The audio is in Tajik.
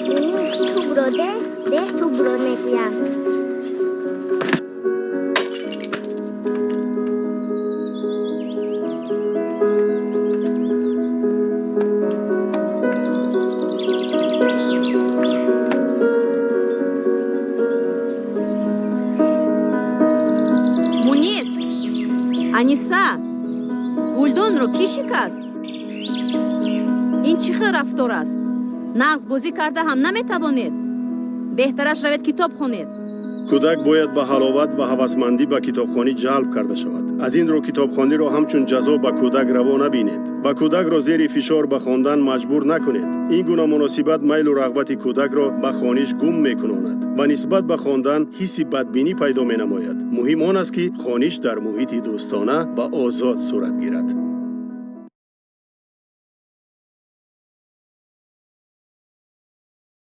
Мунис, тӯбро де, де, тӯбро мегӯям. Мунис, Аниса, гулдонро кӣ шикаст? Ин чӣ хел рафтор аст? Нағз бозӣ карда ҳам наметавонед. Беҳтараш равед, китоб хонед. Кӯдак бояд ба ҳаловат ва ҳавасмандӣ ба китобхонӣ ҷалб карда шавад. Аз ин рӯ китобхониро ҳамчун ҷазо ба кӯдак раво набинед ва кӯдакро зери фишор ба хондан маҷбур накунед. Ин гуна муносибат майлу рағбати кӯдакро ба хониш гум мекунонад ва нисбат ба хондан ҳисси бадбинӣ пайдо менамояд. Муҳим он аст, ки хониш дар муҳити дӯстона ва озод сурат гирад.